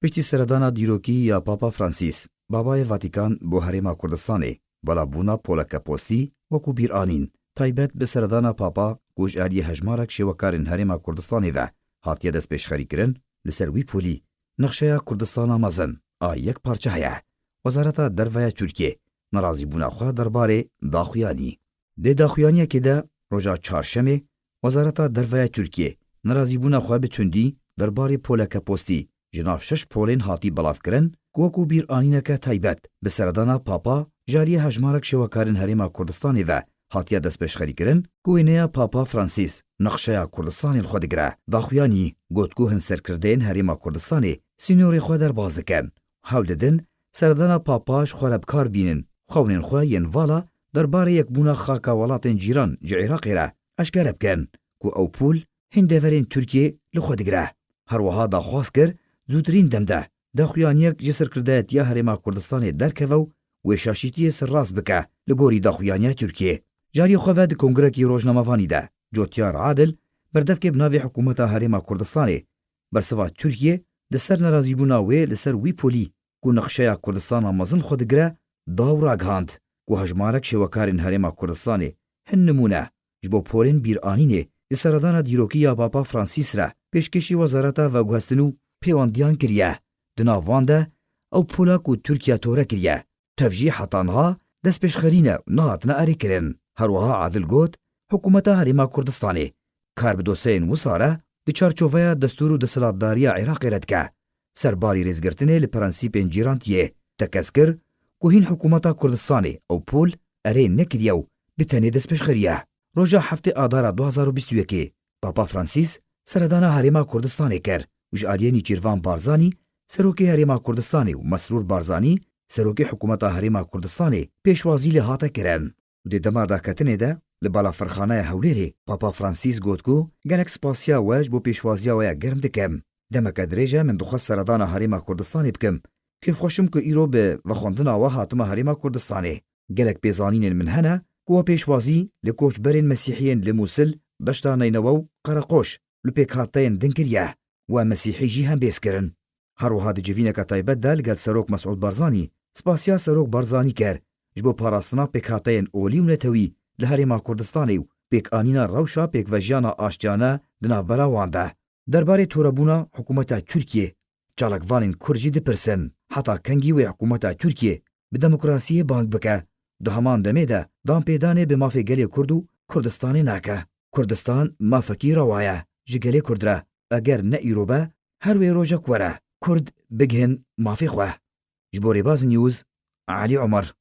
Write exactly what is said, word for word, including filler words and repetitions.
Piştî seredana dîrokî ya Papa Fransîs, Babayê Vatîkan bo Herêma Kurdistanê, belavbûna poleke postî wekû bîr anîn, taybet bi seredana Papa ku ji aliyê hejmarek şêwekarên Herêma Kurdistanê ve hatiye destpêşxerîkirin, li ser wî polî nexşeya Kurdistana mezin a yek parçe heye. Wezareta Derve ya Tirkiyê nerazîbûna xwe derbarê daxuyanî. Di daxuyaniyekê de roja Çarşemê, Wezareta Derve ya Tirkiyê nerazîbûna xwe bi tundî derbarê poleke postî ji nav şeş polên hatî belavkirin ku wekû bîranîneke taybet bi seredana Papa ji aliyê hejmarek şêwekarên Herêma Kurdistanê ve hatiye destpêşxerîkirin ku wêneya Papa Fransîs nexşeya Kurdistanê li xwe digire. Daxuyanî got ku hin serkirdeyên Herêma Kurdistanê sînorê xwe derbas dikin, hewl didin seredana Papa ji xwe re bi kar bînin, xewnên xwe yên vala derbarê yekbûna xaka welatên cîran ji Iraqê re eşkere bikin ku ew pûl hin deverên Tirkiyê li xwe digire. Her wiha daxwaz kir zûtirîn dem de daxuyaniyek ji serkirdayetiya Herêma Kurdistanê derkeve û wê şaşîtiyê serrast bike li gorî daxuyaniya Tirkiyê. Ji aliyê xwe ve di kongrekî rojnamevanî de Cotiyan Adil berdevkê bi navê Hikûmeta Herêma Kurdistanê bersiva Tirkiyê di ser nerazîbûna wê li ser wî polî ku nexşeya Kurdistana mezin xwe digire, da û ragihand ku hejmarek şêwekarên Herêma Kurdistanê hin nimûne ji bo polên bîranînê di seredana dîrokî ya Papa Fransîs re pêşkêşî Wezareta Veguhestin û Pêwendiyan kiriye. Di nav wan de ew pola ku Tirkiye tore kiriye, tev jî heta niha destpêşxerî ne û nehatine erêkirin. Her wiha Adil got, Hikûmeta Herêma Kurdistanê kar bi dosyeyên wisa re di çarçoveya destûr û desthilatdariya Iraqê re dike. Serbarî rêzgirtinê li prensîpên cîrantiyê tekez kir ku hîn hikûmeta Kurdistanê ew pol erê nekiriye û bi tenê destpêşxerî ye. Roja heftê Adara du hazar û bîst û yekê Papa Fransîs seredana Herêma Kurdistanê kir û ji aliyê Nîçîrvan Barzanî, serokê Herêma Kurdistanê û Mesrûr Barzanî, serokê hikûmeta Herêma Kurdistanê pêşwazî lê hate kirin. Û di dema daketinê de li Balafirxaneya Hewlêrê Papa Fransîs got ku gelek spasiya we ji bo pêşwaziya we ya germ dikim. Demeke dirêj e min dixwest seredana Herêma Kurdistanê bikim. Kêfxweş im ku îro bi vexwendina we hatime Herêma Kurdistanê. Gelek pêzanînên min hene ku we pêşwazî li koçberên Mesîhiyên li Mûsil, Deşta Neynewe û Qereqoş li pêkhateyên din kiriye. We Mesîhî jî hembêz kirin. Her wiha di civîneke taybet de li gel Serok Mesûd Barzanî spasiya Serok Barzanî kir ji bo parastina pêkhateyên olî û netewî li Herêma Kurdistanê û pêkanîna rewşa pêkvejiyana aştiyane di navbera wan de. Derbarê torebûna hikûmeta Tirkiyê, çalakvanên Kurd jî dipirsin, heta kengî wê hikûmeta Tirkiyê bi demokrasiyê bang bike, di heman demê de danpêdanê bi mafê gelê Kurd û Kurdistanê nake. Kurdistan mafekî rewa ye ji gelê Kurd re. Eger ne îro be, her wê rojek were, Kurd bigihin mafê xwe. Ji bo Rêbaz News, Elî Omer.